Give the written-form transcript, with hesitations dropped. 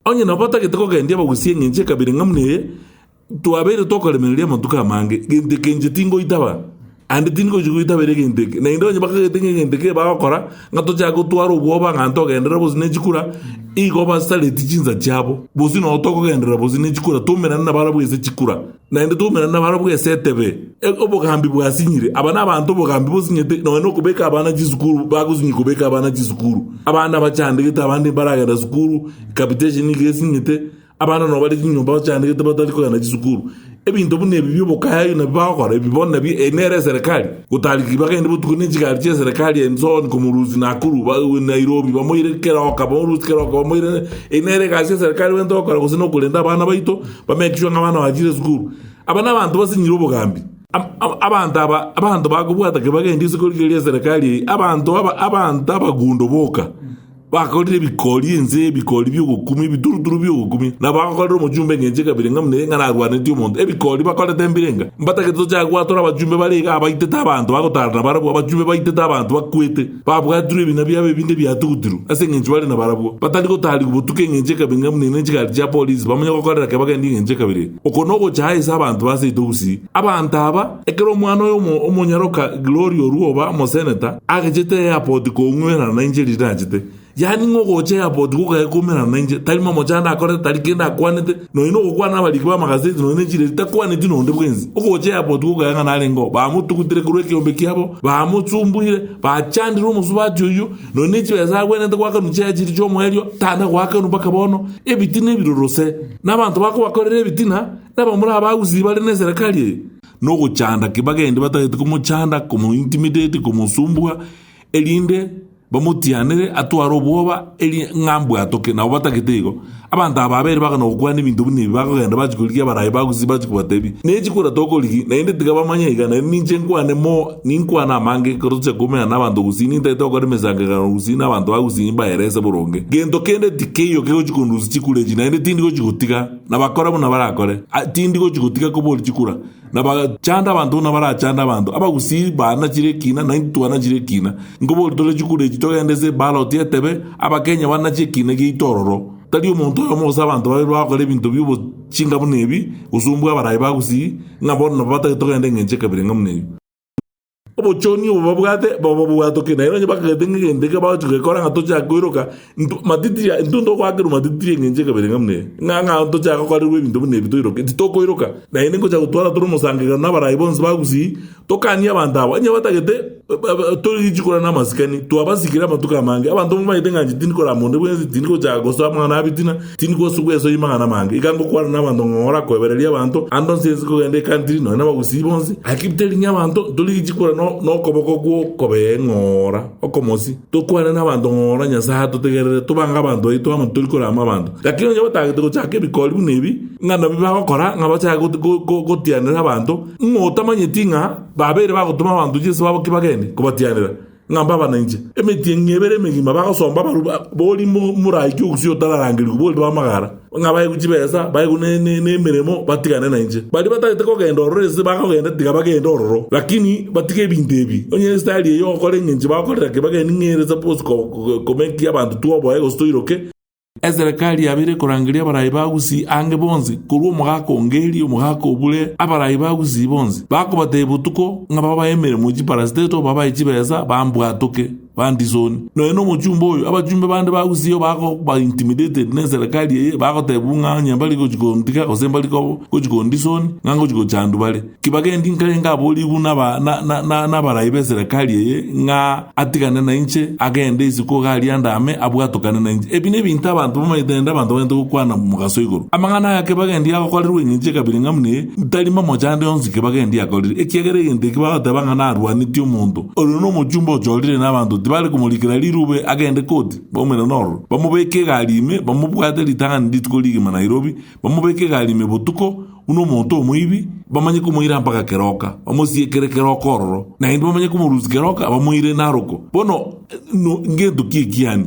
Onye nabo batagete kogendia abagusie eng'encho ekabere ng'a buna eye, twabeire tokoremereria amatuko amange, gento eke inche tingoitaba, aende tindi gochia goitabera egento eke. Naende onye bakagete ng'a egento eke bagokora, ng'a tochake gotwara obwoba ng'a ntogenderere bosio ne chikura, igo basareti chinsa chiabo. Bosio noo tokogenderera bosio ne chikura, toumerane nabarabwo ase chikura, naende toumerane nabarabwo ase etebe. Obogambi bwasinyire, aba nabanto obogambi bosinyete, nonya na okobeka abana chisukuru, bagosinyia kobeka abana chisukuru. Abana bachandegete abande mbaragenda sukuru, capitation nigo esinyete, abana nabo bare chinyomba bachandegete batari kogenda chisukuru. Ebinto buna ebi bi'obokayayu nabio bagokora, ebi bono nabio eye nere eserekari. Gotariki bagende botuko ne chigari chi'eserekari and so on komorusia Nakuru, ba Nairobi, bamoire Keroka, bamorusie Keroka bamoire, eye nere egasi y'eserekari egento ogokora gose nokorenda abana baito, ba make sure ng'a abana bachire esukuru. Aba nabanto basinyire obogambi. Abanto aba, abanto bakobwata kebagendi ase korigereria eserekari eye, abanto aba, abanto abagundo boka, bakorire ebikori ense ebikori bi'ogokumia, ebituruturu bi'ogokumia, na bagokorera omochumba engencho ekabira ng'a buna eye ng'a narwanetie omonto. Ebikori bakorete mbire enga. Mbatagete tochake gwatora abachumbe bare iga abaitete abanto bagotara nabarabwo, abachumbe baitete abanto bakwete. Babwatirwe ebina biabo ebinde biatugutirwe, ase engencho bare nabarabwo, batari gotaarigwa botuko engencho ekabere ng'a buna ere ne chigari chia polisi, bamanye gokorera ke bagende engencho ekabere eye. Oko nogochaya ase abanto ba seito gusii. Abanto aba, ekero omwana oyo omo omonyaroka Gloria Orwoba omoseneta, agechete airport kong'uerana nainche riria nachete. Yaani ng'a ogocha airport gokage koumerana nainche, tari mamochando akorete, tari kende akwanete, nonya nogokwana nabariki b'amagaseti nonya ne chiredi takwaneti nonde bwensi. Ogocha airport gokage ng'a narenge oo, bamotugutire korwa ekeombe kiabo, bamosumbuire, bachandire omosubati oyio, nonya ne chibesa agwenerete goakanwa chiaye chiria chi'omoerio, tana goakanwa mpaka bono, ebitina ebirorose. Na abanto bakobakorera ebitina, nabamura abagusii bare neserekari eye. Nogochanda ki bagende batagete komochanda, komointimidate, komosumbua, erinde bamotianere atware obwoba eri ng'a mbwatoke, nabo batagete igo. Abanto aba babere bakana gokwana ebinto buna ebi, bakogenda bachia korigia abarai ba gusii bachia kobatebia, Ne chikura tokorigia, naende tiga bamanye iga, naende ninche nkwane mo, ninkwane amange ekero tochia komenyana nabanto gusii, nintagete gokora emesangererekano gusii na abanto ba gusii mbaerese boronge. Gento kende tikeiyo kegochia kondusia chikura echi, naende tindi gochia gotiga, na bakore buna barakore, tindi gochia gotiga koboria chikura. Na bagachanda abanto buna barachande abanto. Abagusii banachire ekina, na intwe twanachire ekina. Nkobori tore chikura echi togende ase ebaloti etebe, Abakenya banache ekina giaito ororo. Tari omonto oyomo gose abanto babere bagokora ebinto bi'obochinga buna ebi, gosumbua abarai ba Gusii, ng'a bono nabo batagete togende engencho ekabira ng'a buna eyio. Obochoni obo babwate babobwatoke, naende onye bakagete ng'a egento eke bagochia gokora ng'a tochake koiroka, intwe matiti aya intwe ntogoakerwa matiti engencho ekabere ng'a buna eye, ng'a ng'a ntochake gokorerwa ebinto buna ebi toiroke, titokoiroka. Naende ngocha gotwara tore omosangererekano na abarai bonsi ba Gusii, tokanie abanto aba, onye batagete torigie chikura na amasikani, twabasikire amatuko amange. Abanto mbamanyete ng'a inche tindi korama onde bwensi, tindi gochaka gosoa amang'ana a bitina, Tindi gosugwa esoyia mang'ana amange, iga ngokwana nabanto ng'ora koebereria abanto, ande onsi ense kogenda ekantiri, nonya nabagusii bonsi. Gaki teri ng'a abanto ntorigie chikura nokoboko gw'okobee ng'ora okomosi, tokwane nabanto ng'ora Nyasae atotegerere, tobange abanto baito amo titori korama abanto. Gaki onye batagete gochaka ebikori buna ebi, ng'a nabio bagokora, ng'a bachake gotianera abanto, ng'a otamanyeti ng'a babeire bagotoma abanto chinse babo ki bagende kobatianera. Ng'a mbaba nainche. Emetienyi ebere emegima bagosomba abarwa bori moraike ogusii otararangerigwa bori bw'amagara, ng'a baegwe chibesa, baegwe nemeremo, batigane nainche. Baria batagete kogenda ororo ase bakogenda tiga bagende ororo, lakini batige ebinto ebi. Onye estyle eye ogokora engencho bagokorera kebageni ng'a ere suppose komekia abanto twoboe gose toiroke. Eserekari yabeire ekorangeria abarai ba Gusii ange bonsi, korwa omogaka o Ngeri, omogaka o Bure, abarai ba Gusii bonsi, bakobatebia botuko ng'a babae emeremo chiparasiteto, babae chibesa, bambwatoke, bandisoni. Nonya nomochumba oyo, abachumbe bande ba Gusii bakoba intimidated neserekari eye, bagotebigwa ng'a onye mbari gochi kontiga gose mbari gochi kondisoni, ng'a ngochi gochandwa bare. Kibagendi nkarenge aborigwe nabarai b'eserekari eye ng'a atigane nainche, agende isiko iga aria andame, abwatokane nainche. Ebi nebinto abanto bamanyete naende abanto bagente gokwana mogaso igoro. Amang'ana aya kebagendi agokorerwa engencho ekabira ng'a buna eye, tari mamocha ande onsi kebagendi akorire, ekiagera egento eki bagoteba ng'a narwanetie omonto, oria nomochumba ochorire nabanto tibare komorikera rirube agende koti, baumerane ororo, bamobeke egari ime, bamobwate ritang'ani rituko rigima Nairobi, bamobeke egari ime botuko, Buna omonto omoibi, bamanye komoira mpaka keroka, bamosiekere keroka ororo, naende bamanye komorusia keroka, bamoire Naroko. Bono no ngento ki ekiani?